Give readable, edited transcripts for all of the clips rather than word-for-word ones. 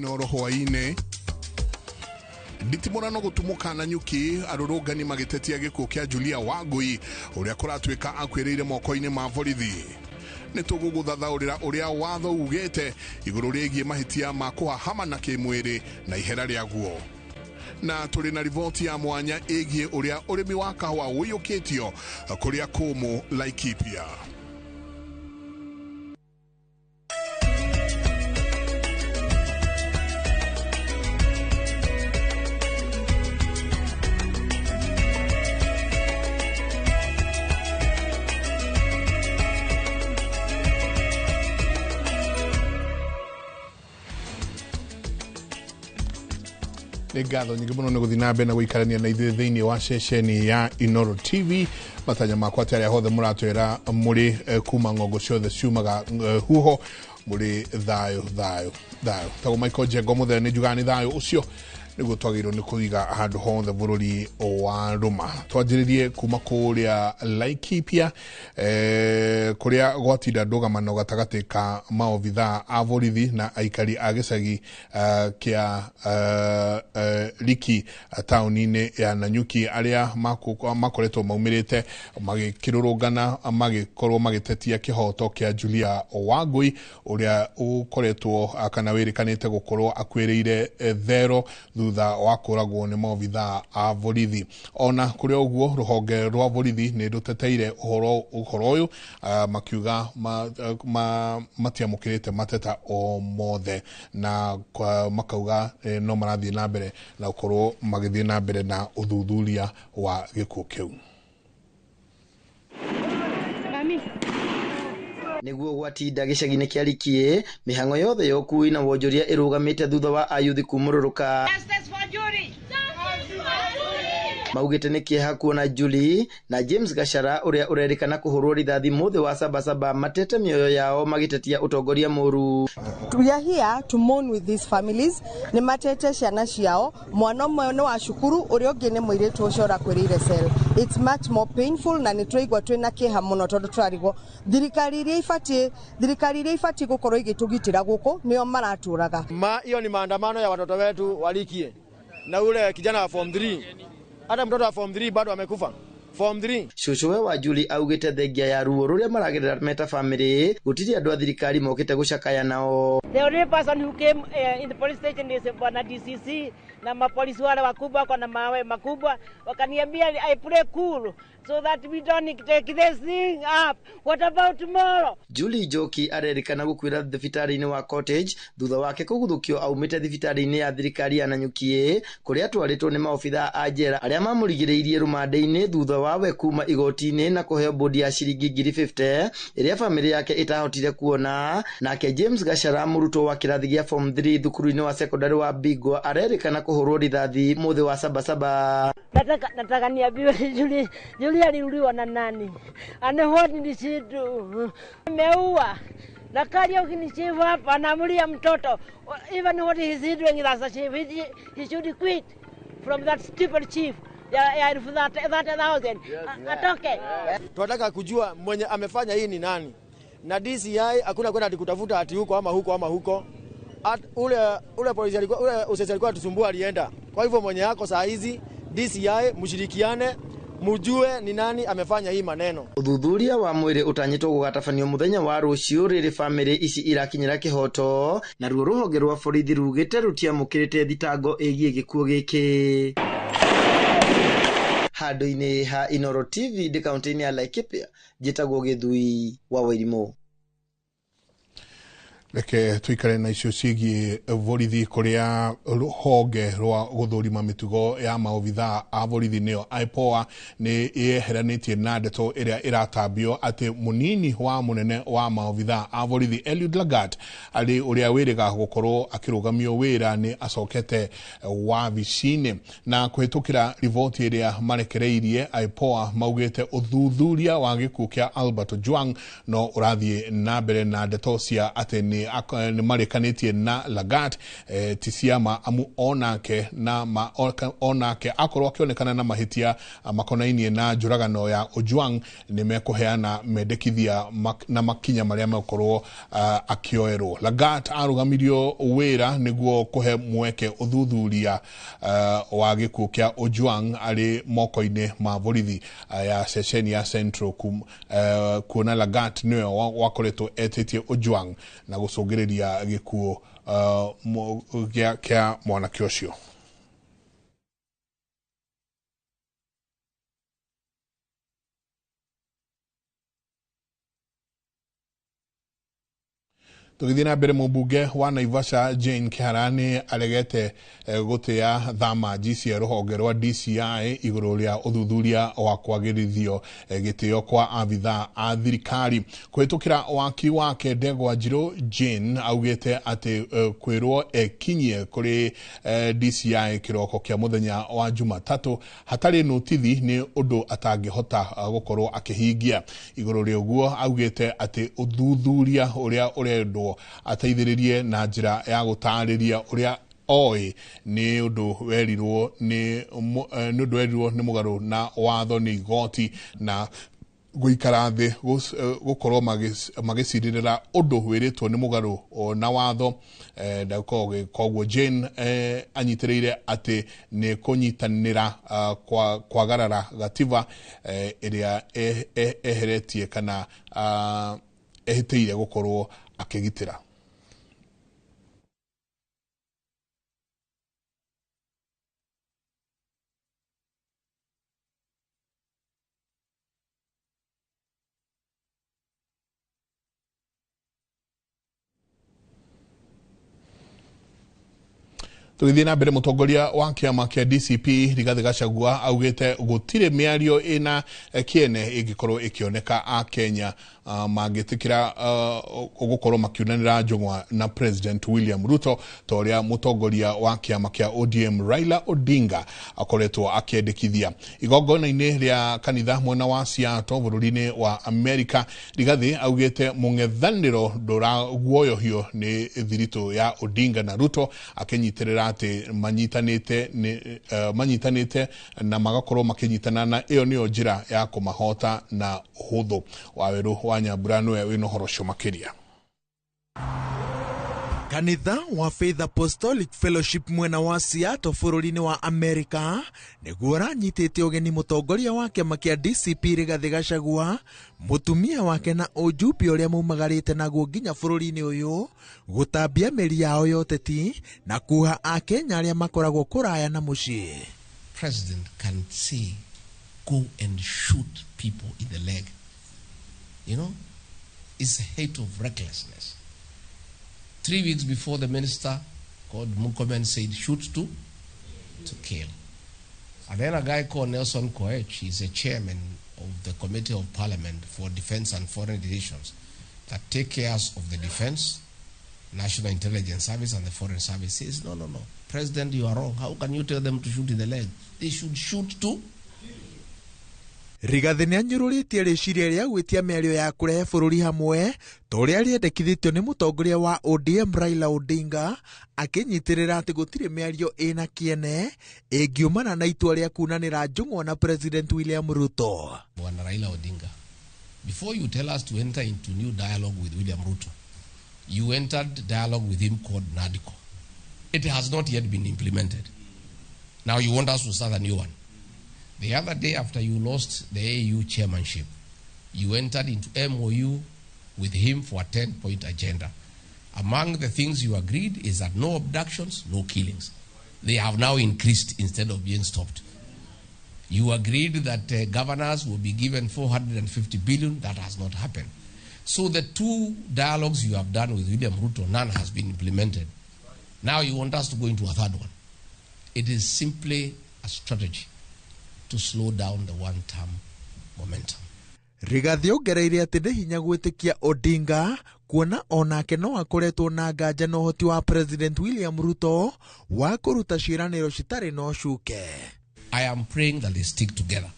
Inoro hwaĩ-inĩ. Nditimũrano gũtumũka na nyuki arũrũngani magĩtetia gĩkuũ kĩa Julia Wangui ũrĩa kũratuĩka akuĩrĩire moko-inĩ ma borithi. Nĩ tũgũgũthathaũrĩra ũrĩa watho ugĩte igũrũ rĩgiĩ mahĩtia ma kũhahamana kĩmwĩrĩ na ihera rĩaguo. Na tũrĩ na riboti ya mwanya ĩgiĩ ũrĩa ũrĩmi wa kahũa ũiyũkĩtio kũrĩa kũmũ Laikipia. Nĩ ngatho nyingĩ mũno nĩ gũthiĩ na mbere na gũikarania na ithuĩ thĩinĩ wa ceceni ya Inoro TV. Matanya makwa atĩ arĩa hothe mũratwĩra mũrĩ kuma ng'ongo ciothe ciumaga huho mũrĩ thayũ thayũ thayũ. Tagwo Michael Njengo mũthee nĩ njugaga nĩ thayũ ũcio nĩguo twagĩrĩirwo nĩ kũiga handũ hothe bũrũri wa Rũma. Twanjĩrĩrie kuma kũrĩa Laikipia kũrĩa gwatinda ndũgamano gatagatĩ ka maobithaa a borithi na aikari a gĩcagi kĩa Riki taũni-inĩ ya Nanyuki arĩa makoretwo maumĩrĩte magĩkĩrũrũngana magĩkorwo magĩtetia kĩhoto kĩa Julia Wangui ũrĩa ũkoretwo kana wĩrĩkanĩte gũkorwo akuĩrĩire thero thutha wa kũragwo nĩ maobithaa a borithi. Ona kũrĩ ũguo rũhonge rwa borithi nĩ rũteteire ũhoro ũyũ makiuga matiamũkĩrĩte mateta o mothe na makauga no marathiĩ na mbere na gũkorwo magĩthiĩ na mbere na ũthuthuria wa gĩkuũ kĩu. Nĩguo gwatinda gĩcagi-inĩ kĩa Rikie mĩhang'o yothe ya ũkui na wonjoria ĩrũgamĩte thutha wa ayuthi kumũrũrũka. Maugĩte nĩ kĩeha kuona Julie na James Gachara ũrĩa ũrerĩkana kũhũrwo rithathi mũthĩ wa Sabasaba matete mĩoyo yao magĩtetia ũtongoria mũru. We are here to mourn with these families. Nĩ matete ciana ciao, mwana ũmwe nĩ wa cukuru, ũrĩa ũngĩ nĩ mũirĩtu ũcio ũrakuĩrĩire cell. It's much more painful na nĩ tũraigua twĩna kĩeha mũno tondũ tũrarigwo thirikari iria ibatiĩ gũkorwo igĩtũgitĩra gũkũ nĩo maratũraga. Hiyo ni maandamano ya watoto wetu walikie na ule kijana wa form 3, hata mtoto wa form 3 bado amekufa. Form 3. Cucuwe wa Julie augĩte thengia ya ruo rũrĩa maragerera meta family gũtirĩ andũ a thirikari mokĩte gũcakaya nao. The only person who came in the police station is bwana DCC na mapolisi wale wakubwa kwa na mawe makubwa wakaniambia I play cool so that we don't take this thing up. What about tomorrow? Julie Njoki arerĩkana gũkuĩra thibitarĩ-inĩ wa Cottage thutha wake kũguthũkio aumĩte thibitarĩ-inĩ ya thirikari ya Nanyuki kũrĩa atwarĩtwo nĩ maobithaa a njera arĩa mamũrigĩrĩirie rũmande-inĩ thutha wawe kuma igoti-inĩ na kũheo bodi ya ciringi 50,000 ĩrĩa famĩlĩ yake ĩtahotire kuona. Nake James Gachara mũrutwo wa kĩrathi gĩa form 3 thukuru-inĩ wa secondary wa Bigwa arerĩkana kũhũrwo rithathi mũthĩ wa Sabasaba. Nataka niambiwe Julie aliuliwa na nani? And what did she do? Ameua. Na Kariuki ni chief hapa anaamulia mtoto. Even what he is doing as a chief, he should quit from that stupid chief. Ya 30,000. Atoke. Tunataka kujua mwenye amefanya hii ni nani. Na DCI hakuna kwenda kutafuta ati huko ama huko ama huko. Ule polisi alikuwa ule usesi alikuwa atusumbua alienda. Kwa hivyo mwenye yako saa hizi DCI mshirikiane mujue ni nani amefanya hii maneno. Ũthuthuria wa mwĩrĩ ũtanyĩtwo gũgatabanio mũthenya wa rũciũ rĩrĩ famĩlĩ ici irakinyĩra kĩhoto naruo rũhonge rwa borithi rugĩte rũtiamũkĩrĩte thitango ĩgiĩ gĩkuũ gĩkĩ. Handũ-inĩ ha Inoro TV ndĩ kaũntĩ-inĩ ya Laikipia njĩtagwo Gĩthui wa Wairimu. Reke tuikare na icio ciĩgiĩ borithi kũrĩa rũhonge rwa gũthũrima mĩtugo ya maobithaa a borithi nĩyo IPOA nĩ yeheranĩtie na ndeto ĩrĩa ĩratambio atĩ mũnini wa mũnene wa maobithaa a borithi Eliud Lagat arĩ ũrĩa wĩrĩga gũkorwo akĩrũgamio wĩra nĩ acokete wabici-inĩ. Na kũhĩtũkĩra riboti ĩrĩa marekereirie IPOA maugĩte ũthuthuria wa gĩkuũ kĩa Albert Ojwang no ũrathiĩ na mbere na ndeto cia atĩ nĩ nĩ marĩkanĩtie na Lagat ti ciama amu onake na onake akorwo akĩonekana na mahĩtia makonainie na njũragano ya Ojwang nĩ mekũheana mendekithia na makinya marĩa megũkorwo akĩoerwo. Lagat arũgamirio wĩra nĩguo kũhe mweke ũthuthuria wa gĩkuũ kĩa Ojwang arĩ moko-inĩ ma borithi ya ceceni ya Central kuona Lagat nĩwe wakoretwo etĩtie Ojwang na gũcũngĩrĩria gĩkuũ kĩa mwanake ũcio. Tũgĩthiĩ na mbere, mũmbunge wa Naivasha Jane Kihara nĩ aregete gũtĩa thama cia rũhonge rwa DCI igũrũ rĩa ũthuthuria wa kwagĩrithio gĩtĩo kwa abithaa a thirikari. Kũhĩtũkĩra waki wake Ndegwa Njirũ, Jane augĩte atĩ kwĩrwo ekinyie kũrĩ DCI kĩroko kĩa mũthenya wa Jumatatũ hatarĩ notithi nĩ ũndũ atangĩhota gũkorwo akĩhingia. Igũrũ rĩa ũguo augĩte atĩ ũthuthuria ũrĩa ũrendwo ateithĩrĩrie na njĩra ya gũtarĩria ũrĩa oĩ nĩ ũndũ werirwo nĩ ũndũ werirwo nĩ mũgarũ na watho nĩ igoti na gũikara thĩ gũkorwo magĩcirĩrĩra ũndũ wĩrĩtwo nĩ mũgarũ na watho. Koguo Jane anyitĩrĩire atĩ nĩ kũnyitanĩra kwagarara gatiba ĩrĩa eheretie kana ehĩtĩire gũkorwo akĩgitĩra. Tũgĩthiĩ na mbere, mũtongoria wa kĩama kĩa DCP Rigathĩ Gachagua augĩte gũtirĩ mĩario ĩna kĩene ĩngĩkorwo ĩkĩoneka a Kenya mangĩtĩkĩra gũkorwo makiunanĩra njũng'wa na President William Ruto ta ũrĩa mũtongoria wa kĩama kĩa ODM Raila Odinga akoretwo akĩendekithia. Igongona-inĩ rĩa kanitha mwena wa Seattle bũrũri-inĩ wa Amerika, Rigathĩ augĩte mũng'ethanĩro ndũraguoyohio nĩ thiritũ ya Odinga na Ruto, akĩnyitĩrĩra atĩ manyitanĩte na magakorwo makĩnyitana na ĩyo nĩyo njĩra ya kũmahota na ũhũthũ. Wawerũ wa Nyambura nĩwe wĩna ũhoro ũcio makĩria. Kanitha wa Faith Apostolic Fellowship mwena wa Seattle bũrũri-inĩ wa Amerika nĩguo ũranyitĩte ũgeni mũtongoria wa kĩama kĩa DCP Rigathĩ Gachagua, mũtumia wake na ũjumbe ũrĩa maumagarĩte naguo nginya bũrũri-inĩ ũyũ gũtambia mĩri yao ya ũteti na kuha akenya arĩa makoragwo kũraya na mũciĩ. President can say go and shoot people in the leg. You know, it's a hate of recklessness. 3 weeks before, the minister called Murkomen said, shoot to kill. And then a guy called Nelson Koech, he's a chairman of the Committee of Parliament for Defense and Foreign Relations that take care of the defense, National Intelligence Service and the Foreign Service, says, no, no, no. President, you are wrong. How can you tell them to shoot in the leg? They should shoot to. Rigathĩ nĩanyũrũrĩtie rĩciria rĩa gwĩtia mĩario ya kũrehe bũrũri hamwe ta ũrĩa rĩendekithĩtio nĩ mũtongoria wa ODM Raila Odinga, akĩnyitĩrĩra atĩ gũtirĩ mĩario ĩna kĩene ĩngiumana na itua rĩa kunanĩra njũng'wa na President William Ruto. Bwana Raila Odinga, before you tell us to enter into new dialogue with William Ruto, you entered dialogue with him called NADCO. It has not yet been implemented. Now you want us to start a new one. The other day after you lost the AU chairmanship, you entered into MOU with him for a 10-point agenda. Among the things you agreed is that no abductions, no killings. They have now increased instead of being stopped. You agreed that governors will be given 450 billion. That has not happened. So the two dialogues you have done with William Ruto, none has been implemented. Now you want us to go into a third one. It is simply a strategy to slow down the one-term momentum. Rigathĩ ongereire atĩ nĩ hinya gwĩtĩkia Odinga kuona onake no akoretwo na nganja na ũhoti wa President William Ruto wa kũruta ciĩranĩro citarĩ na ũcuke. I am praying that they stick together.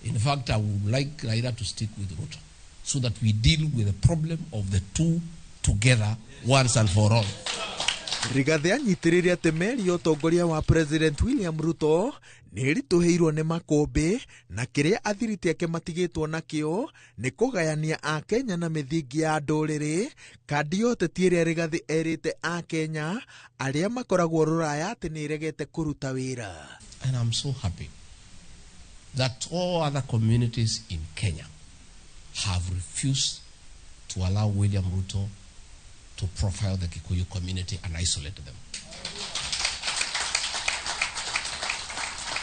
In fact, I would like Raila to stick with Ruto so that we deal with the problem of the two together once and for all. Rigathi anyitĩrĩire atĩ meri ya ũtongoria wa President William Ruto nĩ ĩritũhĩirwo nĩ makũmbĩ na kĩrĩa athiriti ake matigĩtwo nakĩo nĩ kũgayania Akenya na mĩthingi ya ndũrĩrĩ. Kandi ya ũteti ĩrĩa Rigathi erĩte Akenya arĩa makoragwo rũraya atĩ nĩ ĩregete kũruta wĩra. And I'm so happy that all other communities in Kenya have refused to allow William Ruto to profile the Kikuyu community and isolate them.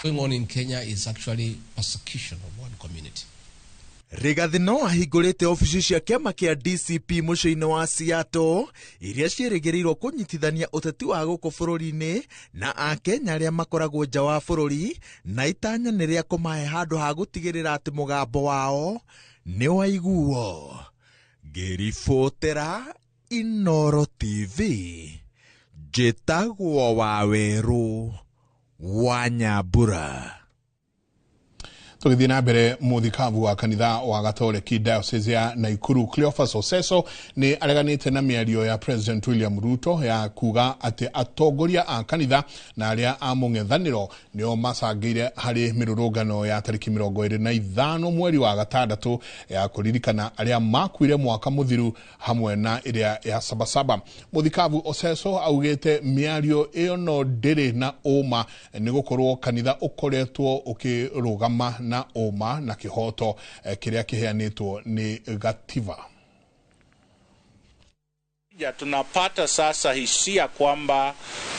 Going on in Kenya is actually persecution of one community. Rigathi no ahingũrĩte obici cia kĩama kĩa DCP mũciĩ-inĩ wa Seattle iria ciĩrĩgĩrĩirwo kũnyitithania ũteti wa gũkũ bũrũri-inĩ na Akenya arĩa makoragwo nja wa bũrũri, na itanya nĩ rĩa kũmahe handũ ha gũtigĩrĩra atĩ mũgambo wao nĩ waiguo. Ngĩribotera Inoro TV, njĩtagwo Wawerũ wa Nyambura. Tũgĩthiĩ na mbere, mũthikabu wa kanitha wa Gatoreki Diocese ya Naikuru Cleophas Oseso nĩ areganĩte na mĩario ya President William Ruto ya kuga atĩ atongoria a kanitha na arĩa a mũng'ethanĩro nĩo macangĩire harĩ mĩrũrũngano ya tarĩki 25 mweri wa gatandatũ ya kũririkana arĩa makuire mwaka mũthiru hamwe na ĩrĩa ya Sabasaba. Mũthikabu Oseso augĩte mĩario ĩyo no ndĩrĩ na ũma nĩ gũkorwo kanitha ũkoretwo ũkĩrũgama na ũma na kĩhoto kĩrĩa kĩheanĩtwo nĩ gatiba. Tunapata sasa hisia kwamba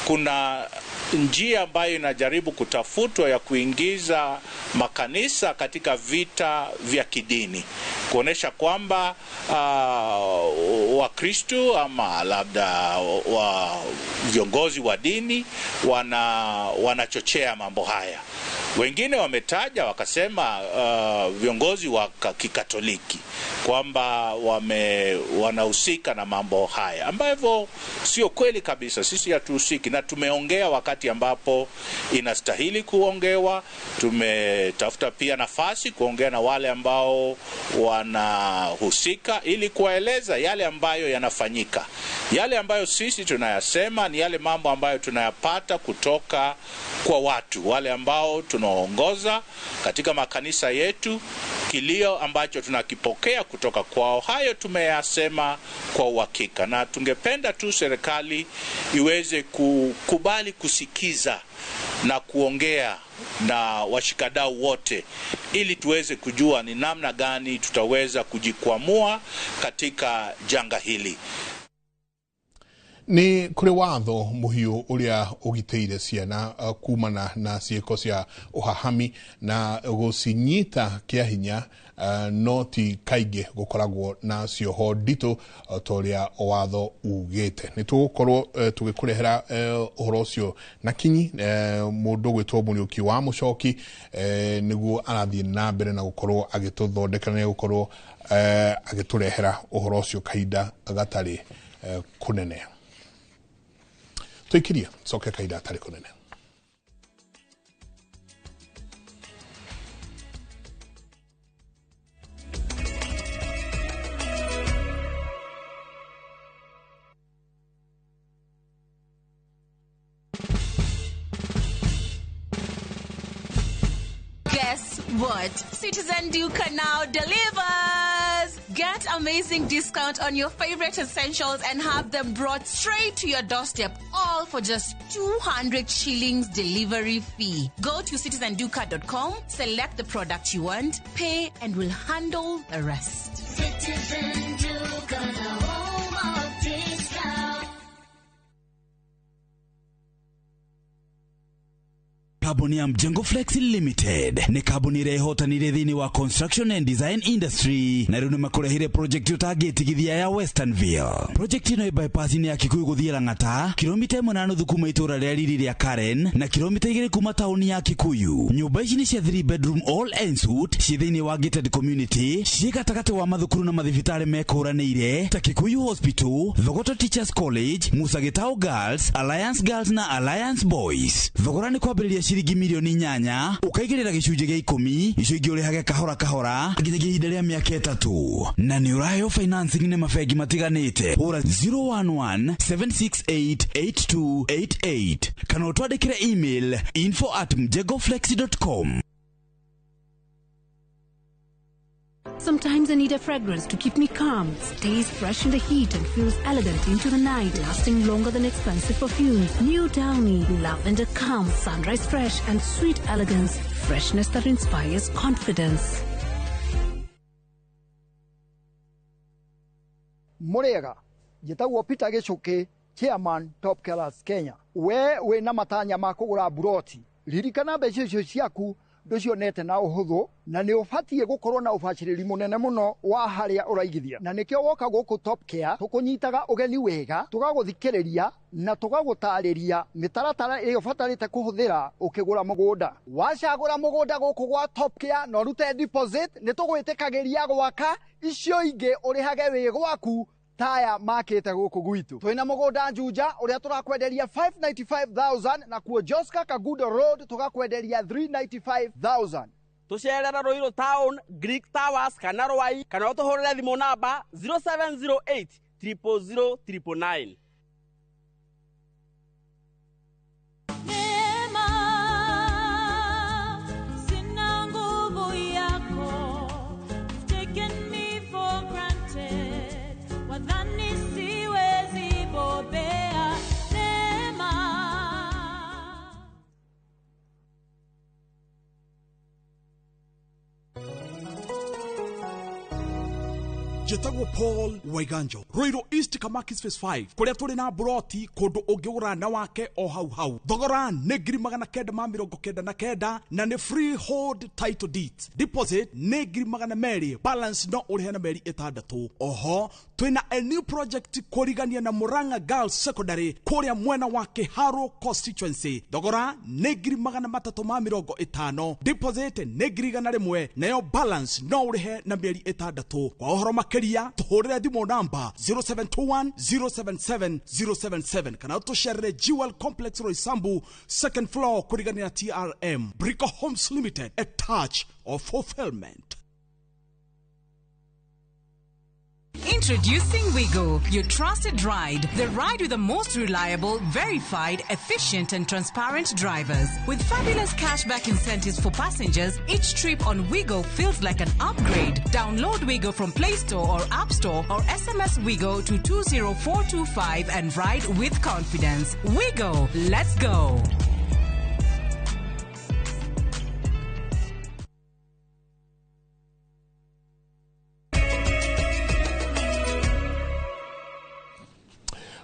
kuna njia ambayo inajaribu kutafutwa ya kuingiza makanisa katika vita vya kidini, kuonesha kwamba Wakristo ama labda wa viongozi wa dini wanachochea mambo haya. Wengine wametaja wakasema viongozi wa Kikatoliki kwamba wanahusika na mambo haya, ambavyo sio kweli kabisa. Sisi hatuhusiki, na tumeongea wakati ambapo inastahili kuongewa. Tumetafuta pia nafasi kuongea na wale ambao wanahusika ili kuwaeleza yale ambayo yanafanyika. Yale ambayo sisi tunayasema ni yale mambo ambayo tunayapata kutoka kwa watu wale ambao tunaongoza katika makanisa yetu, kilio ambacho tunakipokea kutoka kwao, hayo tumeyasema kwa uhakika. Na tungependa tu serikali iweze kukubali kusikiza na kuongea na washikadau wote ili tuweze kujua ni namna gani tutaweza kujikwamua katika janga hili. Nĩ kũrĩ watho mũhiũ ũrĩa ũgitĩire ciana kumana na ciĩko cia ũhahami na gũcinyita kĩa hinya, no ti kaingĩ gũkoragwo na cioho nditũ ta ũrĩa watho ugĩte. Nĩ tũgũkorwo tũgĩkũrehera ũhoro ũcio na kinyi. Mũndũ ũgwĩtwo Mũriũki wa Mũcoki nĩguo arathiĩ na mbere na gũkorwo agĩtũthondekera na gũkorwo agĩtũrehera ũhoro ũcio kahinda gatarĩ kũnene. Tuikirie coke kahinda gatarĩ kũnene. Guess what? Citizen Duka now delivers! Get amazing discount on your favorite essentials and have them brought straight to your doorstep, all for just 200 shillings delivery fee. Go to citizenduka.com, select the product you want, pay, and we'll handle the rest. Citizen Duka, the home of discount. Kambuni ya Mjengo Flex Limited nĩ kambuni ĩrĩa ĩhotanire thĩinĩ wa construction and design industry, na rĩu nĩ makũrehire project ũtangĩtigithia ya Westernville. Project ĩno ĩ bypass-inĩ ya Kikuyu gũthiĩ Lang'ata, kilomita 1.5 kuma itũũra rĩa riri rĩa Karen na kilomita 2 kuma taũni ya Kikuyu. Nyũmba ici nĩ cia 3 bedroom all en suite, ciĩ thĩinĩ wa gated community, ciĩ gatagatĩ wa mathukuru na mathibitarĩ mekũranĩire ta Kikuyu Hospital, Thogoto Teachers College, Musa Gitau Girls, Alliance Girls na Alliance Boys. Thogora nĩ kwambĩrĩria ciringi ciringi mirioni 8 ũkaigĩrĩra gĩcunjĩ gĩa 10 icio ingĩ ũrĩhage kahora kahora nginyagia ihinda rĩa mĩaka 3 na nĩ ũraheo financing nĩ mabengi matiganĩte. Hũra 011 768 8288 kana ũtwandĩkĩre email info@mjengoflexi.com. Sometimes I need a fragrance to keep me calm, stays fresh in the heat and feels elegant into the night, lasting longer than expensive perfumes. New Downy, lavender calm, sunrise fresh and sweet elegance, freshness that inspires confidence. Murega, njĩtagwo Peter Gĩchũkĩ, Chairman Top Killers Kenya. We wĩna matanya ma kũgũra buroti, ririkana mbeca icio ciaku ndũcionete na ũhũthũ, na nĩ ũbatiĩ gũkorwo na ũbacĩrĩri mũnene mũno wa harĩa ũraigithia, na nĩkĩo woka gũkũ Top Care tũkũnyitaga ũgeni wega, tũgagũthikĩrĩria na tũgagũtarĩria mĩtaratara ĩrĩa ũbatarĩte kũhũthĩra ũkĩgũra mũgũnda. Wacagũra mũgũnda gũkũ gwa Top Care na ũrute deposit, nĩ tũgwĩtĩkagĩria gwaka icio ingĩ ũrĩhage wĩ gwaku taya makĩte gũkũ gwitũ. Twĩna mũgũnda Juja ũrĩa tũrakwenderia 595,000 na kuo Joska Kagudo Road tũgakwenderia 395,000. Tũcerere Ruiru Town, Greek Towers kana Rwai, kana ũtũhũrĩre thimũ namba 0708 000 999. Sina nguvu yako, you've taken me for granted. Wadhani siwezi bobea neema. Njĩtagwo Paul Waiganjo, Ruiru East Kamakis Phase 5, kũrĩa tũrĩ na buroti kũndũ ũngĩgũra na wake o hau hau. Thogora nĩ 999 na nĩ freehold title deeds. Deposit nĩ 200,000, balance no ũrĩhe na mĩeri 6. Oho twĩna a new project kũrigania na Murang'a Girls Secondary kũrĩa mwena wa Kĩharũ constituency. Thogora nĩ 350,000, deposit nĩ 100,000, nayo balance no ũrĩhe na mĩeri 6. Kwa ũhoro makĩria tũhũrĩre thimũ namba 0721 077 077 kana tũcerere Jewel Complex Roysambu second floor kũrigania na TRM. Brico Homes Limited, a touch of fulfillment. Introducing Wigo, your trusted ride. The ride with the most reliable, verified, efficient and transparent drivers. With fabulous cashback incentives for passengers, each trip on Wigo feels like an upgrade. Download Wigo from Play Store or App Store or SMS Wigo to 20425 and ride with confidence. Wigo, let's go.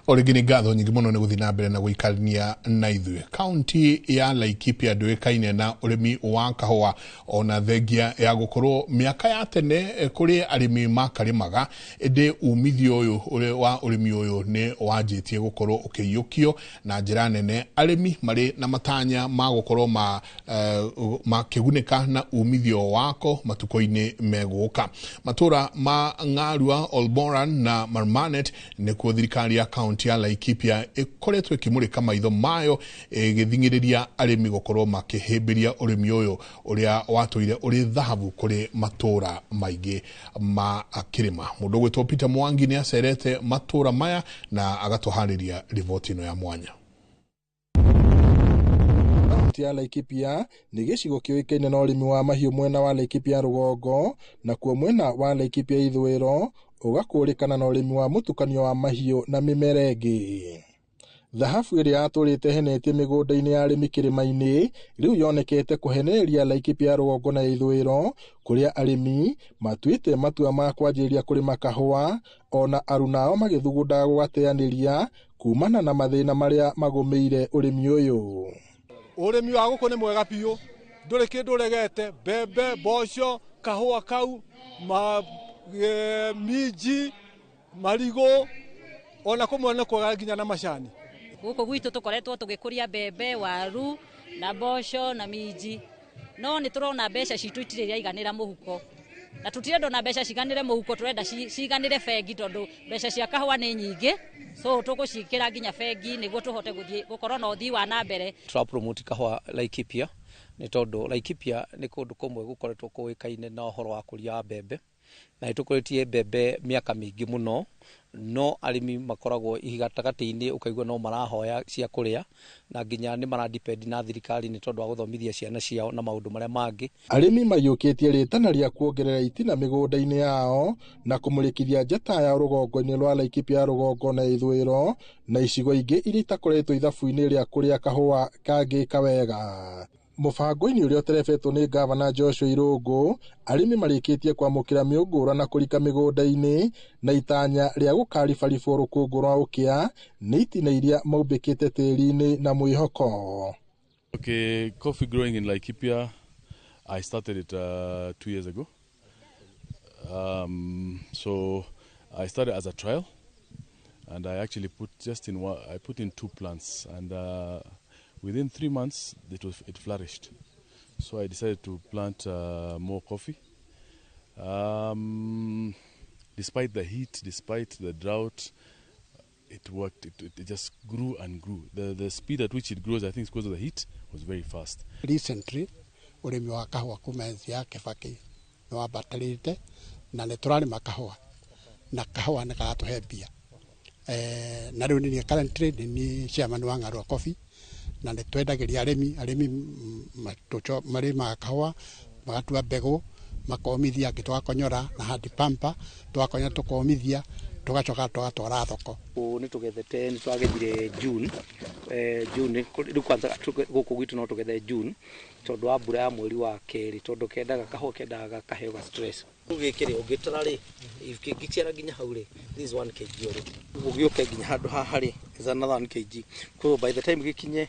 O rĩngĩ nĩ ngatho nyingĩ mũno nĩ gũthiĩ na mbere na gũikarania na ithuĩ. Kaunti ya Laikipia ndũĩkaine na ũrĩmi wa kahũa ona thengia ya gũkorwo mĩaka ya tene kũrĩ arĩmi makarĩmaga, ĩndĩ umithio ũyũ wa ũrĩmi ũyũ nĩ wanjĩtie gũkorwo ũkĩiyũkio na njĩra nene, arĩmi marĩ na matanya ma gũkorwo makĩgunĩka na umithio wako matukũ-inĩ megũka. Matũra ma Ng'arua, Olmoran na Marmanet nĩkuo thirikari ya kaunti ya Laikipia ĩkoretwo ĩkĩmũrĩka maitho mayo ĩgĩthing'ĩrĩria arĩmi gũkorwo makĩhĩmbĩria ũrĩmi ũyũ ũrĩa watũire ũrĩ thahabu kũrĩ matũra maingĩ ma kĩrĩma. Mũndũ ũgwĩtwo Peter Mwangi nĩ acerete matũra maya na agatũharĩria riboti ĩno ya mwanya. Kaunti ya Laikipia nĩ gĩcigo kĩũĩkaine na ũrĩmi wa mahiũ mwena wa Laikipia rũgongo, nakuo mwena wa Laikipia ithũĩro ũgakũrĩkana na ũrĩmi wa mũtukanio wa mahiũ na mĩmera ĩngĩ. Thahabu ĩrĩa yatũrĩte henetie mĩgũnda-inĩ ya arĩmi kĩrĩma-inĩ rĩu yonekete kũhenereria Laikipia rũgongo na ithũĩro, kũrĩa arĩmi matuĩte matua ma kwanjĩrĩria kũrĩma kahũa, ona arunao magĩthugundaga gũgateanĩria kumana na mathĩna marĩa magũmĩire ũrĩmi ũyũ. Ũrĩmi wa gũkũ nĩ mwega biũ, ndũrĩ kĩndũ ũregete, mbembe, mboco, kahũa kau, minji, marigũ, ona kũmwe nĩ kwega nginya na macani. Gũkũ gwitũ tũkoretwo tũgĩkũria mbembe, waru na mboco na minji, no nĩ tũrona mbeca citũ itirĩ iraiganĩra mũhuko. Na tũtirenda ona mbeca ciganĩre mũhuko, tũrenda ciganĩre bengi tondũ mbeca cia kahũa nĩ nyingĩ, so tũgũciĩkĩra nginya bengi nĩguo tũhote gũthiĩ gũkorwo na ũthii wa na mbere. Tũra promote kahũa Laikipia nĩ tondũ Laikipia nĩ kũndũ kũmwe gũkoretwo kũĩkaine na ũhoro wa kũria wa mbembe, na nĩ tũkũrĩtie mbembe mĩaka mĩingĩ mũno, no arĩmi makoragwo gatagatĩ-inĩ ũkaigua no marahoya cia kũrĩa, na nginya nĩ maradepend na thirikari nĩ tondũ wa gũthomithia ciana ciao na maũndũ marĩa mangĩ. Arĩmi maiyũkĩtie rĩtana rĩa kuongerera itina mĩgũnda-inĩ yao na kũmũrĩkithia njata ya rũgongo-inĩ rwa Laikipia ya rũgongo na ithũĩro na icigo ingĩ iria itakoretwo ithabu-inĩ rĩa kũrĩa kahũa kangĩka wega. Mũbango-inĩ ũrĩa ũterebetwo nĩ Gavana Joshua Irũngũ, arĩmi marĩkĩtie kwamũkĩra mĩũngũrwa na kũrika mĩgũnda-inĩ na itanya rĩa gũkaribaribwo rũkũngũ rwa ũkĩa nĩ itina iria maumbĩkĩte tĩri-inĩ na mwĩhoko. Okay, coffee growing in Laikipia, I started it 2 years ago. So I started as a trial, and I actually put just in one, I put in 2 plants, and within 3 months it flourished. So I decided to plant more coffee. Despite the heat, despite the drought, it worked. It just grew and grew. The speed at which it grows, I think, because of the heat, was very fast. Recently, urimi wa kahũa kuma enzi ya Kibaki nĩ wambatĩrĩte na nĩ tũrarĩma kahũa na kahũa nĩ karatũhe mbia. Na rĩu nĩ currently nĩ chairman wa Ng'arua Coffee na nĩ twendagĩria arĩmi marĩmaga kahũa magatua mbegũ makomithia, angĩ tũgakonyora na handi pampa tũgakonyora tũkomithia tugacoka tũgatwara thoko. Nĩ tũgethete, nĩ twagethire June, June rĩu kwanza gũkũ gwitũ no tũgethe June tondũ wa mbura ya mweri wa kerĩ, tondũ kendaga kahũa kendaga kaheo ga stress. Rĩu gĩkĩ rĩ ũngĩtara rĩ kĩngĩciara nginya hau rĩ, this is 1 kg already. Ũgĩũke nginya handũ haha rĩ is another 1 kg. Koguo by the time gĩkinye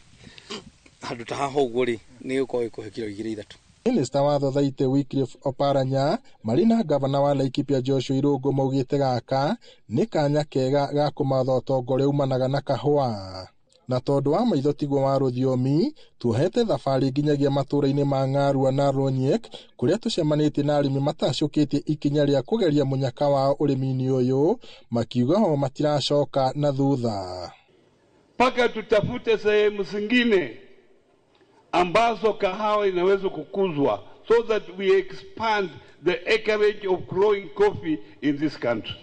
handũ ta haha ũguo rĩ nĩ gĩgũkorwo gĩkũhe kiro 2 3. Minista wa Thothaitĩ Wycliffe Oparanya marĩ na gavana wa Laikipia Joshua Irũngũ maugĩte gaka nĩ kanya kega ga kũmatha ũtonga ũrĩa umanaga na kahũa. Na tondũ wa maitho tiguo wa rũthiomi, tuohete thabarĩ nginyagia matũũra-inĩ ma Ng'arua na Ronyek kũrĩa tũcemanĩtie na arĩmi matacũkĩtie ikinya rĩa kũgeria mũnyaka wao ũrĩmi-inĩ ũyũ, makiuga o matiracoka na thutha. Mpaka tutafute sehemu zingine ambazo kahawa inaweza kukuzwa so that we expand the acreage of growing coffee in this country.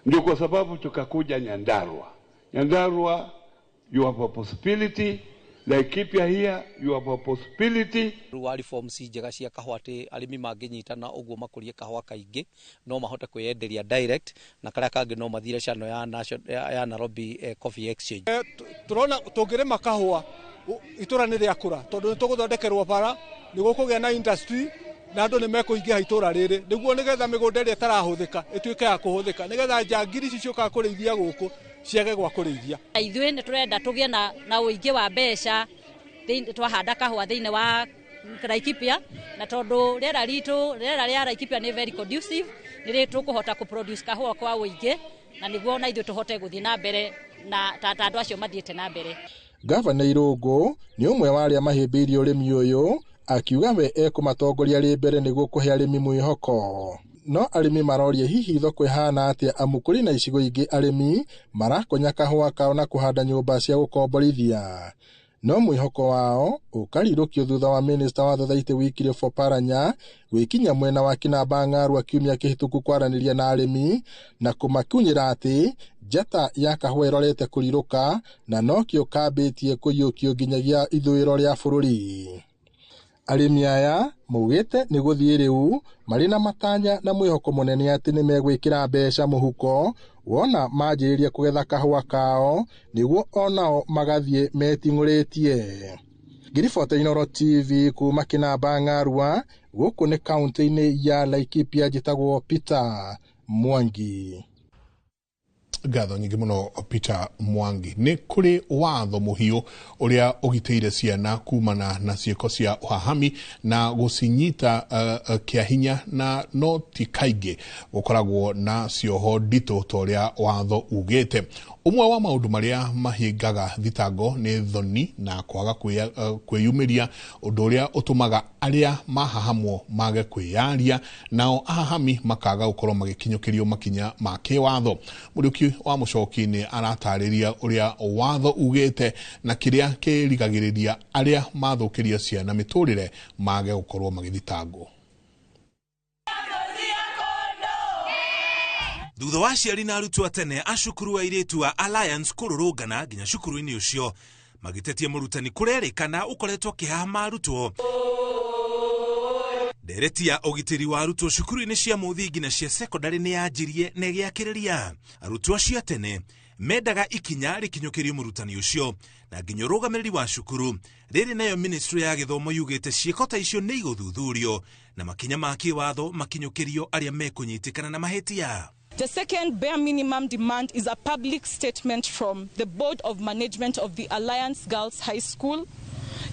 Ndio kwa sababu tukakuja Nyandarua. Nyandarua, you have a possibility. Laikipia here, you have a possibility. Rĩu reforms njega cia kahũa atĩ arĩmi mangĩnyitana ũguo makũrie kahũa kaingĩ no mahote kwĩyenderia direct, na karĩa kangĩ no mathire channel ya Nairobi Coffee Exchange. Tũrona tũngĩrĩma kahũa itũra nĩ rĩakũra tondũ nĩ tũgũthondekerwo bara, nĩ gũkũgĩa na industry na andũ nĩ mekũingĩha itũra rĩrĩ nĩguo nĩgetha mĩgũnda ĩrĩa ĩtarahũthĩka ĩtuĩke ya kũhũthĩka, nĩgetha njangiri ici ciũkaga kũrĩithia gũkũ ciage gwa kũrĩithia. Ithuĩ nĩ tũrenda tũgĩe na ũingĩ wa mbeca twahanda kahũa thĩinĩ wa Laikipia, na tondũ rĩera ritũ, rĩera rĩa Laikipia nĩ very conducive, nĩ tũkũhota kũproduce kahũa kwa ũingĩ na nĩguo ona ithuĩ tũhote gũthiĩ na mbere na ta andũ acio mathiĩte na mbere. Gavana Irũngũ nĩ ũmwe wa arĩa mahĩmbĩirie ũrĩmi ũyũ, akiuga we ekũmatongoria rĩ mbere nĩguo kũhe arĩmi mwĩhoko. No arĩmi maroria hihi thoko ĩhana atĩa, amu kũrĩ na icigo ingĩ arĩmi marakonya kahũa kao na kũhanda nyũmba cia gũkomborithia. No mwĩhoko wao ũkarirũkio thutha wa minista wa Thothaitĩ Wycliffe Oparanya gwĩkinya mwena wa Kinamba Ng'arua kiumia kĩhĩtũku kwaranĩria na arĩmi na kũmakinyĩra atĩ njata ya kahũa ĩrorete kũrirũka na nokĩo kambĩtie kũiyũkio nginyagia ithũĩro rĩa bũrũri. Arĩmi aya maugĩte nĩ gũthiĩ rĩu marĩ na matanya na mwĩhoko mũnene atĩ nĩ megwĩkĩra mbeca mũhuko wona manjĩrĩria kũgetha kahũa kao nĩguo onao magathiĩ meting'ũrĩtie. Ngiribota Inooro TV kuma Kinamba Ng'arua, gũkũ nĩ kaũntĩ-inĩ ya Laikipia, njĩtagwo Peter Mwangi. Ngatho nyingĩ mũno Peter Mwangi. Nĩ kũrĩ watho mũhiũ ũrĩa ũgitĩire ciana kumana na ciĩko cia ũhahami na gũcinyita kĩa hinya, na no ti kaingĩ gũkoragwo na cioho nditũ ta ũrĩa watho ugĩte. Ũmwe wa maũndũ marĩa mahingaga thitango nĩ thoni na kwaga kwĩyumĩria, ũndũ ũrĩa ũtũmaga arĩa mahahamwo mage kwĩyaria nao ahahami makaga gũkorwo magĩkinyũkĩrio makinya ma kĩwatho. Mũriũki wa Mũcoki nĩ aratarĩria ũrĩa watho ugĩte na kĩrĩa kĩrigagĩrĩria arĩa mathũkĩria ciana mĩtũrĩre mage gũkorwo magĩthitangwo. Thutha wa aciari na arutwo a tene a cukuru wa airĩtu a Alliance kũrũrũngana nginya cukuru-inĩ ũcio magĩtetia mũrutani kũrerĩkana ũkoretwo akĩhahama arutwo. Ndereti ya ũgitĩri wa arutwo cukuru-inĩ cia mũthingi na cia sekondarĩ nĩ yanjirie na ĩgĩakĩrĩria. Arutwo acio a tene mendaga ikinya rĩkinyũkĩrio mũrutani ũcio na nginya ũrũgamĩrĩri wa cukuru. Rĩrĩ nayo ministry ya gĩthomo yugĩte ciĩko ta icio nĩ igũthuthurio na makinya ma kĩwatho makinyũkĩrio arĩa mekũnyitĩkana na mahĩtia. The second bare minimum demand is a public statement from the Board of Management of the Alliance Girls High School,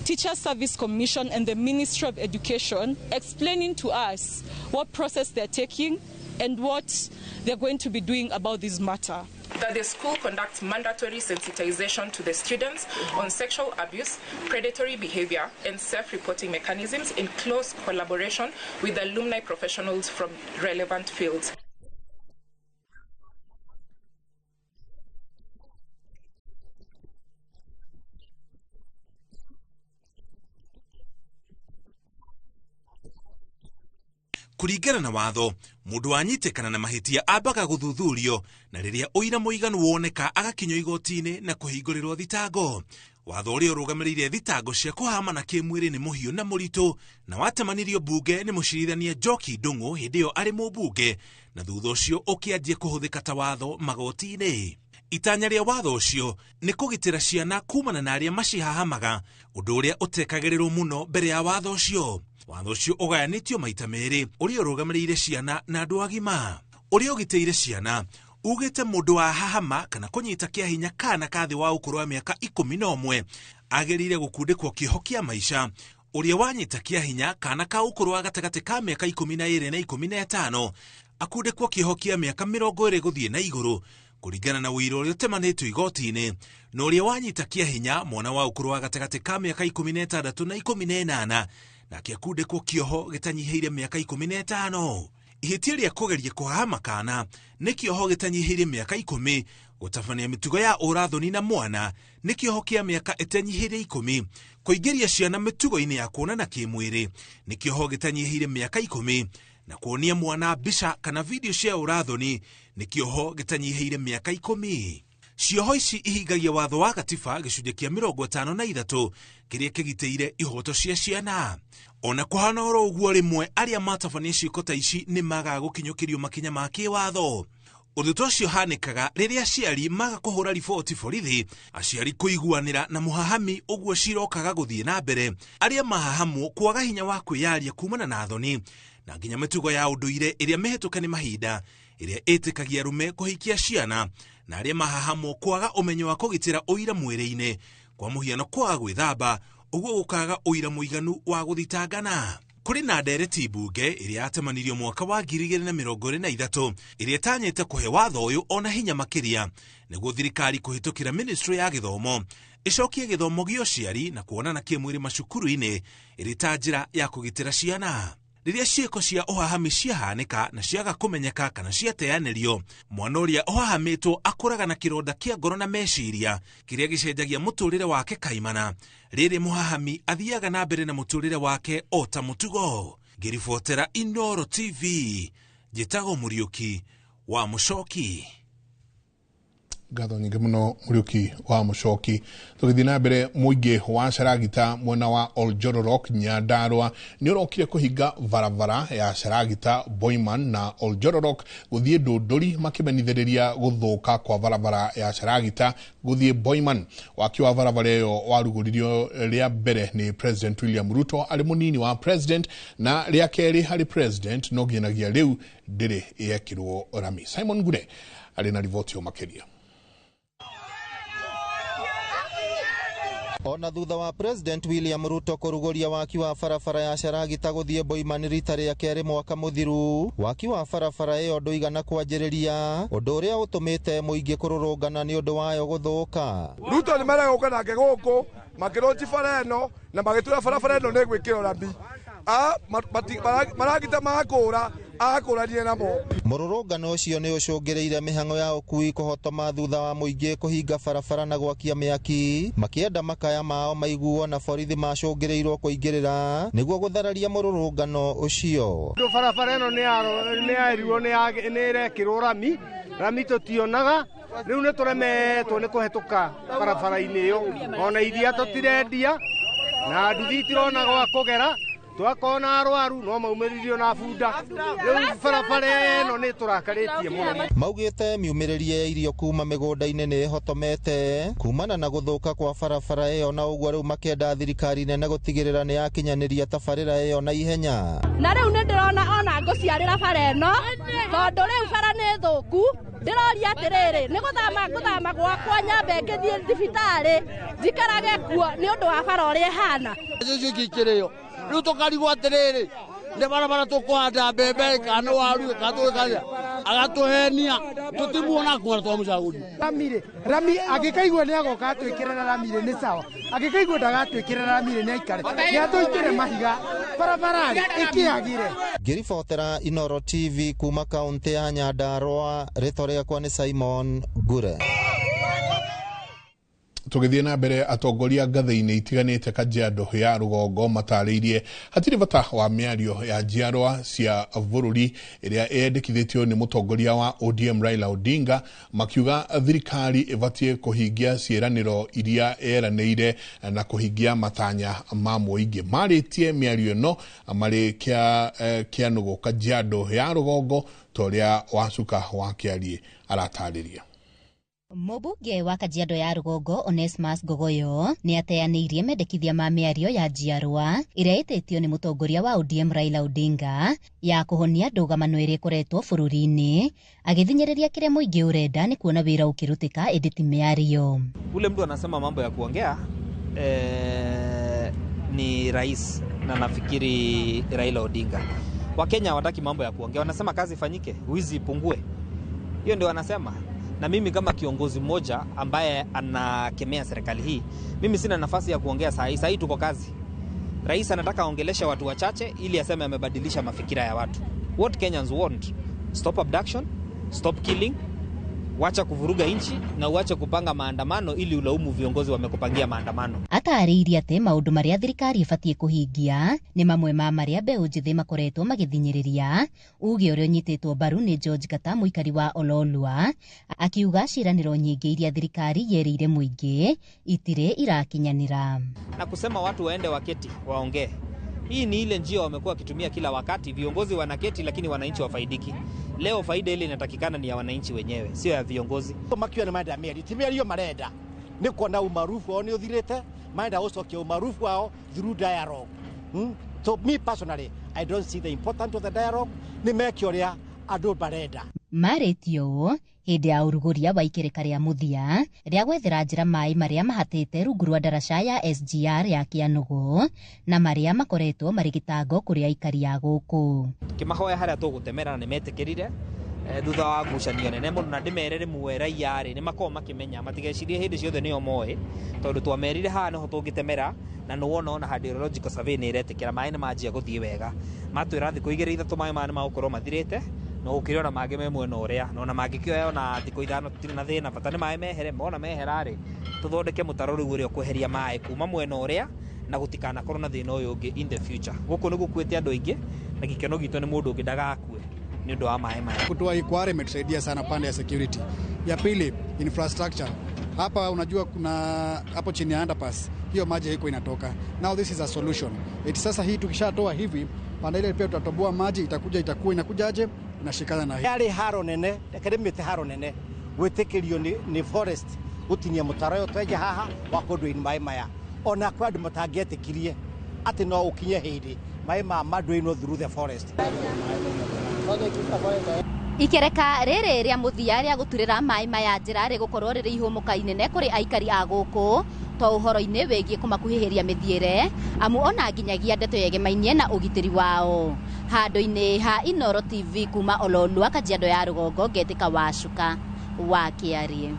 Teacher Service Commission and the Ministry of Education explaining to us what process they're taking and what they're going to be doing about this matter. That the school conducts mandatory sensitization to the students on sexual abuse, predatory behavior, and self-reporting mechanisms in close collaboration with alumni professionals from relevant fields. Kũringana na watho, mũndũ wanyitĩkana na mahĩtia ambaga gũthuthurio na rĩrĩa ũira mũiganu woneka agakinyio igoti-inĩ na kũhingũrĩrwo thitango. Watho ũrĩa ũrũgamĩrĩire thitango cia kũhama na kĩmwĩrĩ nĩ mũhiũ na mũritũ na watemanirio mbunge nĩ mũcirithania Njoki Ndung'u hĩndĩ ĩyo arĩ mũmbunge na thutha ũcio ũkĩanjia kũhũthĩka ta watho magoti-inĩ. Itanya rĩa watho ũcio nĩ kũgitĩra ciana kumana na arĩa macihahamaga, ũndũ ũrĩa ũtekagĩrĩrwo mũno mbere ya watho ũcio. Watho ũcio ũgayanĩtio maita merĩ, ũrĩa ũrũgamĩrĩire ciana na andũ agima. Ũrĩa ũgitĩire ciana ugĩte mũndũ wa hahama kana kũnyita kĩa hinya kana ka thĩ wa ũkũrũ wa mĩaka 11 agĩrĩire gũkundĩkwo kĩoho kĩa maica. Ũrĩa wanyita kĩa hinya kana ka ũkũrũ wa gatagatĩ ka mĩaka 12 na 15 akundĩkwo kĩoho kĩa mĩaka 20 gũthiĩ na igũrũ kũringana na ũira ũrĩa ũtemanĩtwo igoti-inĩ, na ũrĩa wanyita kĩa hinya mwana wa ũkũrũ wa gatagatĩ ka mĩaka 16 na 18 nake akundĩkwo kĩoho gĩtanyihĩire mĩaka 15. Ihĩtia rĩa kũgeria kũhahama kana nĩ kĩoho gĩtanyihĩire mĩaka 10, gũtabania mĩtugo ya ũrathoni na mwana nĩ kĩoho kĩa mĩaka ĩtanyihĩire 10, kũingĩria ciana mĩtugo-inĩ ya kuonana kĩmwĩrĩ nĩ kĩoho gĩtanyihĩire mĩaka 10, na kuonia mwana mbica kana video cia ũrathoni nĩ kĩoho gĩtanyihĩire mĩaka 10. Cioho ici ihingagia watho wa gatiba gĩcunjĩ kĩa 53 kĩrĩa kĩgitĩire ihoto cia ciana. Ona kũhana oro ũguo, rĩmwe arĩa matabania ciĩko ta ici nĩ magaga gũkinyũkĩrio makinya ma kĩwatho. Ũndũ ta ũcio ũhanĩkaga rĩrĩa aciari maga kũhũra riboti borithi, aciari kũiguanĩra na mũhahami, ũguo cirokaga gũthiĩ na mbere, arĩa mahahamwo kwaga hinya wa kwĩyaria kumana na thoni na nginya mĩtugo ya ũndũire ĩrĩa mĩhĩtũke nĩ mahinda ĩrĩa ĩtĩkagia arũme kũhikia ciana, na arĩa mahahamwo kwaga ũmenyo wa kũgitĩra ũira mwĩrĩ-inĩ, kwa mũhiano kwaga gwĩthamba, ũguo gũkaga ũira mũiganu wa gũthitangana. Kũrĩ na ndereti mbunge ĩrĩa yatemanirio mwaka wa 2023 ĩrĩa ĩtanyĩte kũhe watho ũyũ ona hinya makĩria nĩguo thirikari kũhĩtũkĩra ministry ya gĩthomo ĩcokie gĩthomo gĩa ũciari na kuonana kĩmwĩrĩ macukuru-inĩ ĩrĩ ta njĩra ya kũgitĩra ciana. Rĩrĩa ciĩko cia ũhahami ciahanĩka na ciaga kũmenyeka kana ciateanĩrio, mwana ũrĩa ũhahamĩtwo akũraga na kĩronda kĩa ngoro na meciria kĩrĩa gĩcenjagia mũtũrĩre wake kaimana. Rĩrĩ mũhahami athiaga na mbere na mũtũrĩre wake o ta mũtugo. Ngĩribotera Inooro TV, njĩtagwo Mũriũki wa Mũcoki. Ngatho nyingĩ mũno Mũriũki wa Mũcoki. Tũgĩthiĩ na mbere, mũingĩ wa Caragita mwena wa Oljororok Nyandarua nĩ ũrokire kũhinga barabara ya Caragita Boiman na Oljororok gũthiĩ Ndũndũri makĩmenithĩrĩria gũthũka kwa barabara ya Caragita gũthiĩ Boiman. Waki wa barabara ĩyo warugũririo rĩa mbere nĩ President William Ruto arĩ mũnini wa President na rĩa kerĩ harĩ President, no nginyagia rĩu ndĩrĩ yekĩrwo rami. Simon Ngure arĩ na riboti ĩyo makĩria. Ona thutha wa President William Ruto kũrugũria waki wa barabara ya Caragita gũthiĩ Boiman rita rĩa kerĩ mwaka mũthiru, waki wa barabara ĩyo ndũigana kwanjĩrĩria, ũndũ ũrĩa ũtũmĩte mũingĩ kũrũrũngana nĩ ũndũ wayo gũthũka. Ruto nĩ marega gũka nake gũkũ makĩronji bara ĩno na magĩtura barabara ĩno nĩ gwĩkĩrwo rami. Maragita makũra akũranie namo. Mũrũrũngano ũcio nĩ ũcũngĩrĩire mĩhang'o ya ũkui kũhotoma thutha wa mũingĩ kũhinga barabara na gwakia mĩaki makĩenda makaya mao maiguo na borithi macũngĩrĩirwo kũingĩrĩra nĩguo gũthararia mũrũrũngano ũcio. Barabara ĩno nĩ yarirwo nĩ ĩrekĩrwo rami, rami tũtionaga rĩu nĩ tũremetwo nĩ kũhetũka barabara-inĩ ĩyo ona iria tũtirendia na nduthi itirona gwa kũgera twakona arwaru no maumĩririo na bunda rĩu barabara ĩno nĩ tũrakarĩtie mũno. Maugĩte miumĩrĩrie ya irio kuma mĩgũnda-inĩ nĩ ĩhotomete kumana na gũthũka kwa barabara ĩyo na ũguo rĩu makenda thirikari nene gũtigĩrĩra nĩ yakinyanĩria tabarĩra ĩyo na ihenya. Na rĩu nĩ ndĩrona ona ngũciarĩra bara ĩno tondũ rĩu bara nĩ thũku ndĩroria atĩrĩrĩ nĩ gũthama gwakwa nyambe ngĩthiĩ thibitarĩ njikarage kuo nĩ ũndũ wa bara ũrĩa ĩhana. Icio rĩu tũkarigwo atĩrĩrĩ nĩ barabara tũkũhanda mbembe kana waru kana tũgĩkaria agatũhenia tũtimuona kuona twamũcagũria. Rami rami angĩkaigua nĩ agoka atwĩkĩrĩra rami rĩ nĩ sawa, angĩkaigua ndagatwĩkĩrĩra rami rĩ nĩ aikare nĩ atũitĩre mahiga barabara rĩ ĩkĩagĩre. Ngĩribotera Inooro TV kuma kaũntĩ ya Nyandarua, rĩtwa rĩakwa nĩ Simon Ngure. Tũgĩthiĩ na mbere, atongoria ngathĩ-inĩ itiganĩte Kajiado ya rũgongo matarĩirie hatirĩ bata wa mĩario ya njiarwa cia bũrũri ĩrĩa ĩyendekithĩtio nĩ mũtongoria wa ODM Raila Odinga, makiuga thirikari ĩbatiĩ kũhingia ciĩranĩro iria yeranĩire na kũhingia matanya ma mũingĩ. Marĩtie mĩario ĩno marĩ Kĩanũgũ Kajiado ya rũgongo ta ũrĩa Wacuka wa Kĩariĩ aratarĩria. Mũmbunge wa Kajiado ya rũgongo Onesmus Ngogoyo nĩ ateanĩirie mendekithia ma mĩario ya njiarwa ĩrĩa ĩtĩtio nĩ mũtongoria wa ODM Raila Odinga ya kũhonia ndũgamano ĩrĩa ĩkoretwo bũrũri-inĩ, agĩthinyĩrĩria kĩrĩa mũingĩ ũrenda nĩ kuona wĩra ũkĩrutĩka ĩndĩ ti mĩario. Ule mtu anasema mambo ya kuongea ni rais na nafikiri Raila Odinga. Wakenya hawataki mambo ya kuongea, wanasema kazi ifanyike, wizi ipungue. Hiyo ndio wanasema. Na mimi kama kiongozi mmoja ambaye anakemea serikali hii, mimi sina nafasi ya kuongea saa hii. Saa hii tuko kazi. Rais anataka aongeleshe watu wachache ili aseme amebadilisha mafikira ya watu. What Kenyans want? Stop abduction, stop killing, wacha kuvuruga nchi na uache kupanga maandamano ili ulaumu viongozi wamekupangia maandamano. Atarĩirie atĩ maũndũ marĩa thirikari ĩbatiĩ kũhingia nĩ mamwe ma marĩa mbeũ njĩthĩ makoretwo magĩthinyĩrĩria, uge ũrĩa ũnyitĩtwo mbaru nĩ George Gata mũikari wa Ololua, akiuga ciĩranĩro nyingĩ iria thirikari yerĩire mũingĩ itirĩ irakinyanĩra. Na kusema watu waende waketi waongee. Hii ni ile njia wamekuwa wakitumia kila wakati, viongozi wanaketi lakini wananchi wafaidiki. Leo faida ile inatakikana ni ya wananchi wenyewe, sio ya viongozi. Makiwa ni marenda mĩario, ti mĩario marenda nĩ kuona umaarufu wao nĩ ũthirĩte, marenda gũcokia umaarufu wao through dialogue. So me personally, I don't see the importance of the dialogue. Nĩ meke ũrĩa andũ marenda. Marĩtie ũũ hĩndĩ ya ũrugũria wa ikereka rĩa mũthia rĩa gwethera njĩra maĩ marĩa mahatĩte rungu rwa ndaraca ya SGR ya Kĩanũgũ na marĩa makoretwo marĩ gĩtango kũrĩ aikari a gũkũ. Kĩmahoya harĩa tũgũtemera na nĩmetĩkĩrire thutha wa ngucanio nene mũno, na ndĩmere rĩmwe raia rĩ nĩmakoragwo makĩmenya matigecirie hĩndĩ ciothe nĩo moĩ, tondũ twamerire haha nĩho tũngĩtemera na nĩwona ona hydrological survey nĩ ĩretĩkĩra maĩ nĩmanjia gũthiĩ wega. Matwĩra thikũ igĩrĩ ithatũ maĩ maya nĩmagũkorwo mathirĩte no gũkĩrĩ ona mangĩ me mwena ũrĩa na ona mangĩkĩoya ona thikũ ithano tũtirĩ na thĩna, bata nĩ maĩ mehere. Mona mehera rĩ tũthondeke mũtaro rĩu ũrĩa ũkweheria maĩ kuma mwena ũrĩa na gũtikanakorwo na thĩna ũyũ ũngĩ in the future. Gũkũ nĩ gũkuĩte andũ aingĩ na gĩkeno gitũ nĩ mũndũ ũngĩ ndagakue nĩ ũndũ wa maĩ maya. Kutoa hii kware imetusaidia sana pande ya security. Ya pili, infrastructure. Hapa unajua kuna hapo chini ya underpass, hiyo maji haiko inatoka. Now this is a solution. Eti sasa hii tukishatoa hivi, pande ile pia tutatoboa maji, itakuja itakuwa inakujaje inashikana na hii. Yale haro nene, rekere haro nene, gwĩtĩkĩrio nĩ forest gũtinia mũtaro ũyũ twenje haha wa kũndũ maĩ maya. Ona kwa andũ matangĩetĩkirie atĩ no ũkinye hĩndĩ maĩ ma mandũ through the forest. Ikereka rĩrĩ rĩa mũthia rĩa gũturĩra maĩ maya njĩra rĩgũkorwo rĩrĩ ihũmũka inene kũrĩ aikari a gũkũ to ũhoro-inĩ wĩgiĩ kũmakuhĩhĩria mĩthiĩre amu ona nginyagia ndeto yegemainie na ũgitĩri wao. Handũ-inĩ ha Inooro TV kuma Ololua Kajiado ya rũgongo ngetĩka Wacuka wa Kĩariĩ.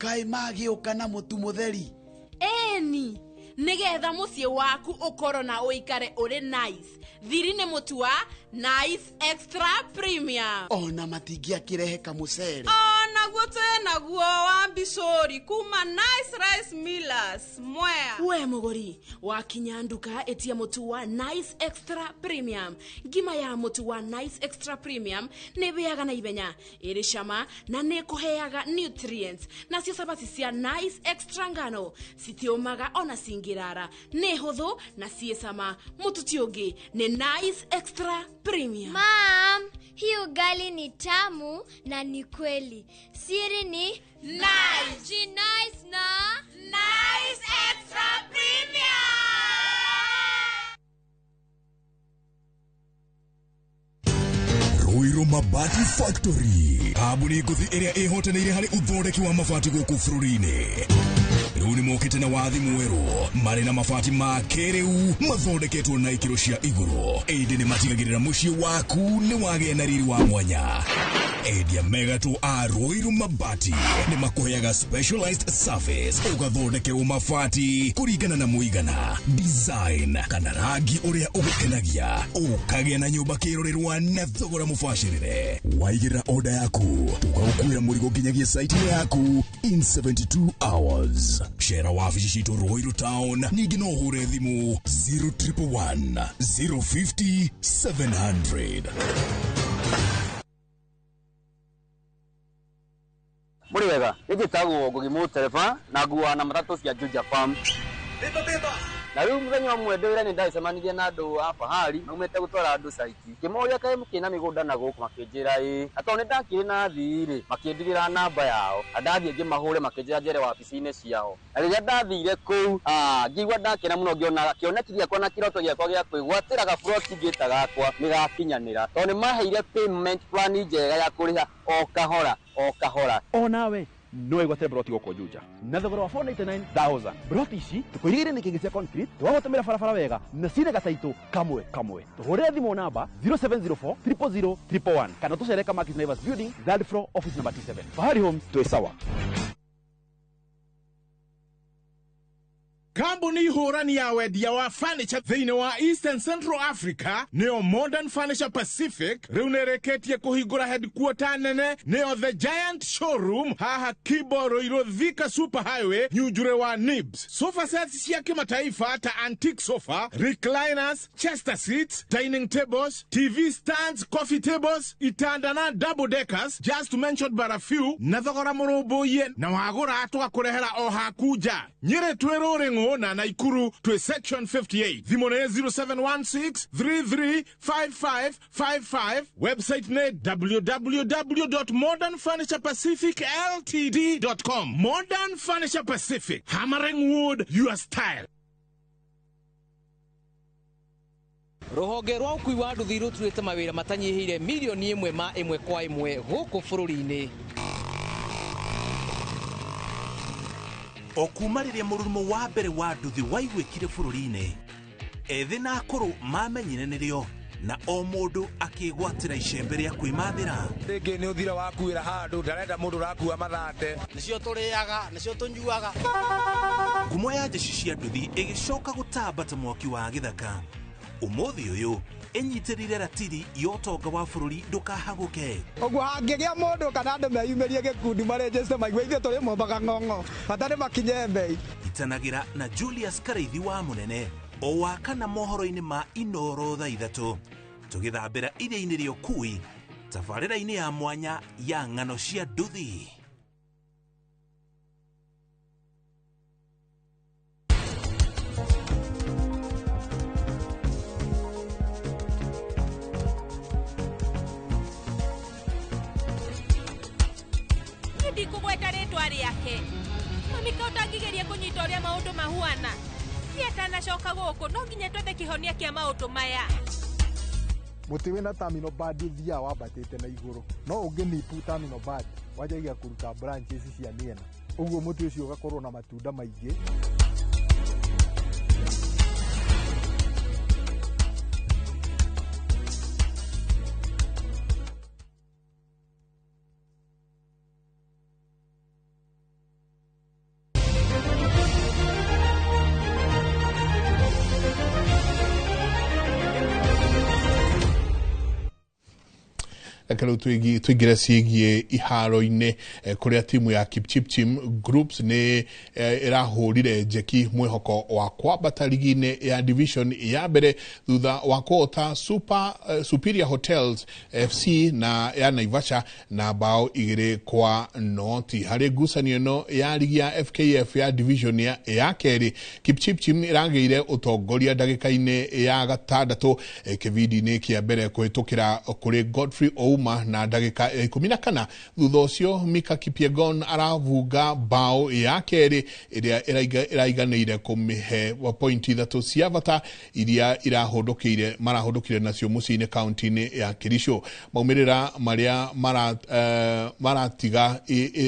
Kaĩ magĩũka na mũtu mũtheri? Ĩni, nĩgetha mũciĩ waku ũkorwo na ũikare ũrĩ nice. Thiri nĩ mũtu wa Nice Extra Premium. Ona matingĩakĩrehe kamũcere. Onaguo twĩ naguo wa mbicũri kuma Nice Rice Millers Mwea. We mũgũri wakinya nduka ĩtia mũtu wa Nice Extra Premium. Ngima ya mũtu wa Nice Extra Premium nĩ ĩhĩaga na ihenya, ĩrĩ cama na nĩ ĩkũheaga nutrients. Nacio cabaci cia Nice Extra ngano citiũmaga ona cingĩrara, nĩ hũthũ na ciĩ cama. Mũtu ti ũngĩ nĩ Nice Extra Premium. Mam, hii ugali ni tamu na ni kweli. Siri ni Nice. G nice na Nice Extra Premium. Ruiru Mabati Factory, kambuni ngũthi ĩrĩa ĩhotanĩire harĩ ũthondeki wa mabati gũkũ bũrũri-inĩ. Rĩu nĩ mokĩte na wathi mwerũ, marĩ na mabati ma kĩrĩu mathondeketwo na ikĩro cia igũrũ, ĩndĩ nĩ matigagĩrĩra mũciĩ waku nĩ wagĩa na riri wa mwanya. Endia megatũ a Ruiru Mabati nĩ makũheaga specialized service, ũgathondekerwo mabati kũringana na mũigana, design kana rangi ũrĩa ũgũkenagia, ũkagĩa na nyũmba kĩrorerwa na thogora mũbacĩrĩre. Waigĩrĩra order yaku, tũgagũkuĩra mũrigo nginyagia site-inĩ yaku in 72 hours. Cera wabici citũ Ruiru Town, ningĩ no ũhũre thimũ 0111 050 700. Mũrĩ wega, nĩ njĩtagwo Ngugi Mũtereba na nguaga na matatũ cia Juja Farm. Na rĩu mũthenya ũmwe ndĩ wĩra-inĩ ndagĩcemanirie na andũ a Fahari maumĩte gũtwara andũ caiti. Ngĩmoria kaĩ mũkĩrĩ na mĩgũnda na gũkũ, makĩnjĩra ĩĩ. Na tondũ nĩ ndakĩrĩ na athii rĩ, makĩndigĩra namba yao. Na ndathiĩ ngĩmahũre makĩnjĩra njere wabici-inĩ ciao. Na rĩrĩa ndathire kũu, ngĩigua ndakena mũno ngĩona kĩoneki gĩakwa na kĩroto gĩakwa gĩa kwĩgwatĩra gaburoti ngĩta gakwa nĩ gakinyanĩra. Tondũ nĩ maheire payment plan njega ya kũrĩha o kahora o kahora. Onawe no wĩgwatĩre broti gũkũ Juja na thogora wa 499,000. Broti ici tũkũirigĩire nĩ kĩngĩ cia concrete, tũgagũtũmĩra barabara wega na cirĩ gataitũ kamwe kamwe. Tũhũrĩre thimũ namba 0704 000 111 kana tũcere Kamakis Naivas Building, third floor, office number 27. Fahari Homes, twĩ sawa. Kambuni hũrani ya wendia wa furniture thĩinĩ wa Eastern Central Africa nĩyo Modern Furniture Pacific rĩu nĩrĩkĩtie kũhingũra headquarter nene nĩyo The Giant Showroom haha Kibo Ruiru Thika Super Highway Nyunjure wa Nibs. Sofa sets cia kimataifa ta antique sofa, recliners, chester seats, dining tables, TV stands, coffee tables, itanda na double deckers, just to mention but a few, na thogora mũrũmbũiye na wagũra tũgakũrehera o haku nja. Nyĩrĩ twĩ Rũrĩng'ũ na Naikuru twĩ section 58. Thimũ nĩ 0716 335555. Website nĩ www.modernfurniturepacificltd.com. Modern Furniture Pacific, hammering wood your style. Rũhonge rwa ũkui wa nduthi rũturĩte mawĩra matanyihĩire milioni ĩmwe ma ĩmwe kwa ĩmwe gũkũ bũrũri-inĩ. O kuma rĩrĩa mũrurumo wa mbere wa nduthi waiguĩkire bũrũri-inĩ, ethĩ na akũrũ mamenyire nĩrĩo na o mũndũ akĩgwatĩra icembe rĩa kwĩmathĩra. Rĩngĩ nĩ ũthira wakuĩra handũ, ndarenda mũndũ ũrakua mathate. Nĩcio tũrĩaga, nĩcio tũnyuaga. Ngumo ya njeci cia nduthi ĩgĩcoka gũtamba ta mwaki wa gĩthaka. Ũmũthĩ ũyũ ĩnyitĩrĩire ratiri ya ũtonga wa bũrũri ndũkahagũke. Ũguo hangĩgĩa mũndũ kana andũ meyumĩrie gĩkundi marĩnjĩte maigue ithuĩ tũrĩ mombaga ng'ong'o, bata nĩ makinye mbei. Itanagĩra na Julius Karaithi wa Mũnene o wa kana mohoro-inĩ ma Inoro thaa 3 tũgĩthambĩra iria-inĩ rĩa ũkui tabarĩra-inĩ ya mwanya ya ng'ano cia nduthi. Ndikũgweta rĩtwa rĩake. Mami ka ũtangĩgeria kũnyita ũrĩa maũndũ mahuana. Si atanacoka gũkũ no nginya twethe kĩhonia kĩa maũndũ maya. Mũtĩ wĩna terminal bud ũthiaga wambatĩte na igũrũ, no ũngĩnipu terminal bud wanjagia kũruta branches cia mĩena, ũguo mũtĩ ũcio ũgakorwo na matunda maingĩ. Reke rĩu tũingĩre ciĩgiĩ iharo-inĩ, kũrĩa timu ya Kipchipchim Groups nĩ ĩrahũrire njeki mwĩhoko wa kwambata ligi-inĩ ya division ya mbere thutha wa kũhota Superior Hotels FC na ya Naivasha na bao 2-0. Harĩ ngucanio ĩno ya ligi ya FKF ya division ya kerĩ, Kipchipchim ĩragĩire ũtongoria ndagĩka-inĩ ya 6 kĩbindi-inĩ kĩa mbere kũhĩtũkĩra kũrĩ Godfrey Ouma na ndagĩka ya 14. Thutha ũcio Mika Kipyegon arabunga bao ya kerĩ ĩrĩa ĩraiganĩire kũmĩhe pointi 3 cia bata iria marahũndũkire nacio mũciĩ-inĩ kaunti-inĩ ya Kericho. Maumĩrĩra marĩa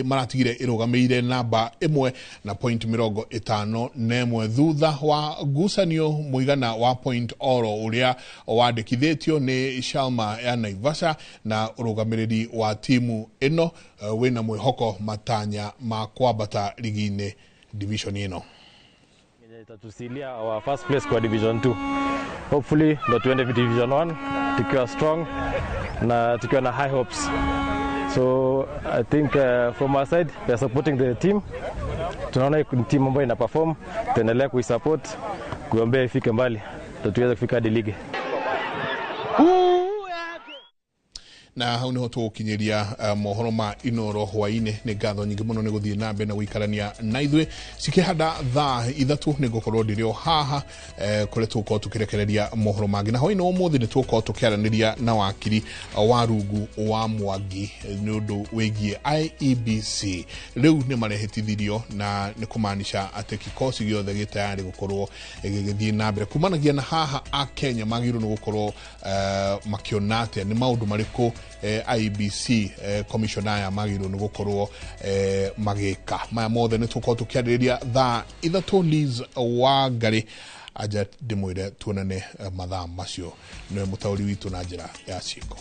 maratigire ĩrũgamĩire namba 1 na point 51 thutha wa ngucanio mũigana wa point oro ũrĩa wandĩkithĩtio nĩ Shalma ya Naivasha na ũrũgamĩrĩri wa timu ĩno wĩna mwĩhoko matanya ma kwambata ligi-inĩ division ĩno. Itatusilia our first place kwa division 2. Hopefully ndo tuende division 1 tukiwa strong na tukiwa na high hopes. So I think from our side we are supporting the team. Tunaona team ambayo ina perform, tuendelea kuisupport, kuombea ifike mbali, ndo tuweze kufika hadi ligi. Na hau niho tũgũkinyĩria mohoro ma Inoro hwaĩ-inĩ. Nĩ ngatho nyingĩ mũno nĩ gũthiĩ na mbere na gũikarania na ithuĩ. Cikĩhanda thaa 3 nĩ ngũkorwo ndĩrĩ o haha kũrĩa tũgũkorwo tũkĩrekereria mohoro mangĩ. Na hwaĩ-inĩ wa ũmũthĩ nĩ tũgũkorwo tũkĩaranĩria na wakiri wa Rungu wa Mwangi nĩ ũndũ wĩgiĩ IEBC. Rĩu nĩ marehĩtithirio na nĩ kũmaanisha atĩ kikosi gĩothe gĩ tayari gũkorwo gĩgĩthiĩ na mbere. Kumanagia na haha Akenya magĩrĩirwo nĩ gũkorwo makĩona atĩa nĩ maũndũ marĩkũ IEBC commissioner aya magĩrĩirwo nĩ gũkorwo magĩka. Maya mothe nĩ tũkorwo tũkĩarĩrĩria thaa 3. Liz Wangari aja ndĩmwĩre tuonane mathaa macio, nĩwe mũtaũri witũ na njĩra ya ciĩko.